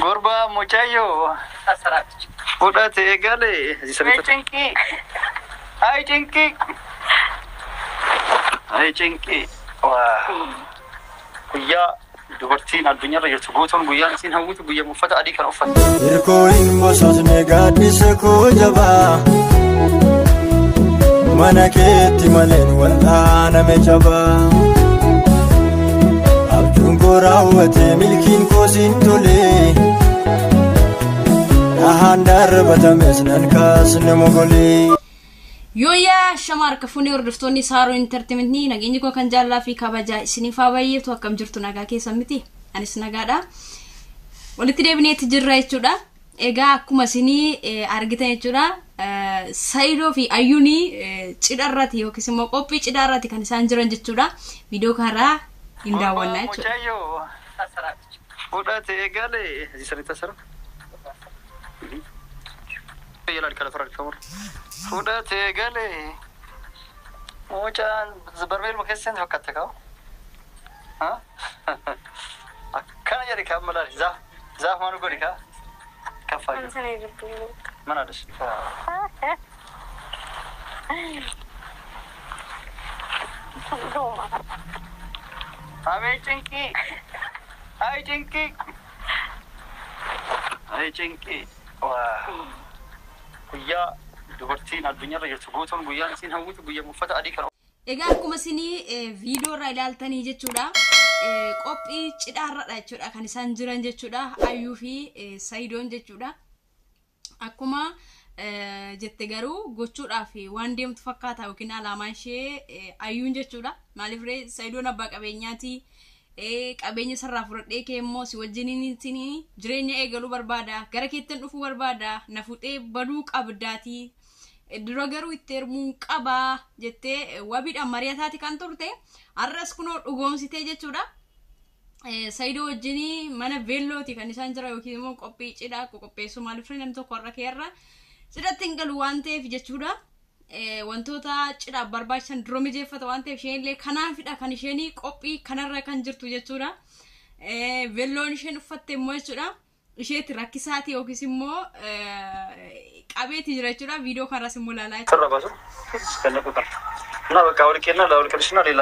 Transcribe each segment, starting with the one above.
Gurbaa mucayyoo fudhatee galee. Cinqii. Ay cinqii. Ay cinqii. Guyyaa dubartiin addunyaarra jirtu guutuun guyyaan isiin hawwitu guyyaa uffata adii kan uffatte. Hirkoo hin bososne gaaddisa koo jabaa mana keetti maleen wal'aaname cabaa abjuun koo raawwate milkiin koo siin tolee dhahaan darbatames nan kaasne mogolee. Yooyyaa shama harka fuunee hordoftoonni Saaroo Entertainment nageenyi koo kan jaallaa fi kabajaa isiniif haa baay'eetu. Akkam jirtu? Nagaa keessan miti? Anis nagaadha. Walitti deebineetti jirra jechuudha. Egaa akkuma isinii argitan jechuudha. Sayidoo fi Ayyuunii cidharratti yookiis immoo qophii cidhaarratti kan isaan jiran jechuudha. Viidiyoo kanarraa hin daawwannaa jechuudha. Mucayyoo fudhatee galee. Fudhatee galee. Mucaan barmeeluma keessa seentu fakkaata kaa'u. Akkana jedhe kaan malaali. Zaaf zaaf maal godhi kaa? Kaffaa jiru. Mana adas. Amee cinqii. Ay cinqii. Ay cinqii. Guyyaa dubartiin addunyaarra jirtu guutuun guyyaan isiin hawwitu guyyaa uffata adii kan Egaa akkuma isinii viidiyoo irraa ilaaltanii jechuudha. Qophii cidhaarradha jechuudha kan isaan jiran jechuudha. Ayyuu fi Sayidoon jechuudha. Akkuma jette garuu gochuudhaaf waan deemtu fakkaata yookiin alaamaan ishee Ayyuun jechuudha. Maaliif ree Sayidoon abbaa qabeenyaati. Qabeenya sarraa fudhadhee kee immoo si wajjiniin jireenya eegaluu barbaada. Gara keettan dhufuu barbaada. Na fuudhee baduu qabdaatii. Dura garuu itti heerumuun qabaa jettee wabiidhaan mari'ataati kan turte. Har'as kunoo dhugoomsitee jechuudha. Sayidoo wajjin mana veellooti kan isaan jira yookiin immoo qophii cidhaa qopheessuu. Maaliif namni tokko har'a keerra cidhatti hin galu waan ta'eef jechuudha. Wantoota cidhaaf barbaachisan dura mijeeffata waan ta'eef isheen illee kanaafidha kan isheen qophii kanarra kan jirtu jechuudha. Veelloon isheen uffatte immoo jechuudha. Isheetti rakkisaati yookiis immoo qabeeti jira jechuudha. Viidiyoo kanarras immoo ilaalaa jechuudha. Sarara baasu kan dhaqu kan. እና በቃ አውልቄና ላውልቅልሽና ሌላ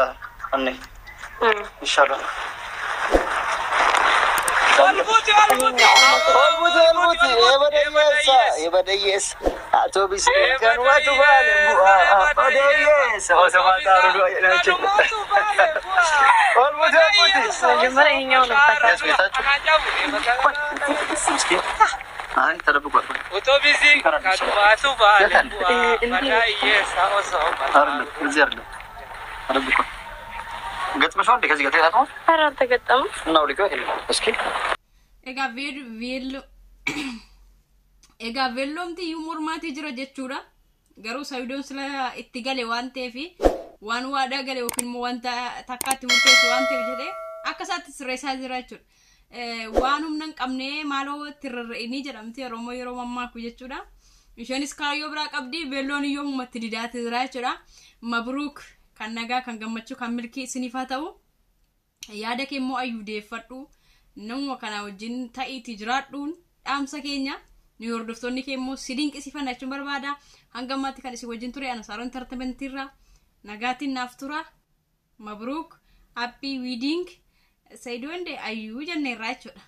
እኔ ይሻላል። Olbuti olbuti ebadayyeessa ebadayyeessa atoobis kanumatu baale bu'aa odeeyyeessa osoo maataa du'a jedhan jechuudha. Olbuti olbuti. መጀመሪያ ይኸኛው ነበር። እስኪ አይ ተደብቋል። አይደለም እዚህ አይደለም ተደብቋል። ገጥመሽዋል እንዴ? ከዚህ ጋር ተገጣጥሟል? ኧረ አልተገጠመም። እና አውልቂው አይደለም እስኪ Egaa veelloo egaa veelloomti iyyuu mormaatii jira jechuudha. Garuu Sayidoon sila itti gale waan ta'eef waan waadaa gale yookiin immoo wanta takkaatti murteessu waan ta'eef jedhee akka isaatti sirreessaa jira jechuudha. Waan humna hin qabne maaloo itti rarra'inii jedhamti Oromoo yeroo mammaaku jechuudha. Isheenis kaayyoo biraa qabdi veelloon iyyuu uumatti didaatee jira jechuudha. Mabruuk kan nagaa kan gammachuu kan milkii isiniif haa ta'u. Yaada kee immoo ayyuu deeffadhu. Namuma kana wajjin ta'iitii jiraadhuun dhaamsa keenya. Nu hordoftoonni kee immoo si dinqisiifanna jechuun barbaada. Hanga ammaatti kan isin wajjin ture ana Saaroon Entertainmentirra nagaatiin naaf tura. Mabruuk happy wedding Sayidoo inde Ayyuu jenneerraa jechuudha.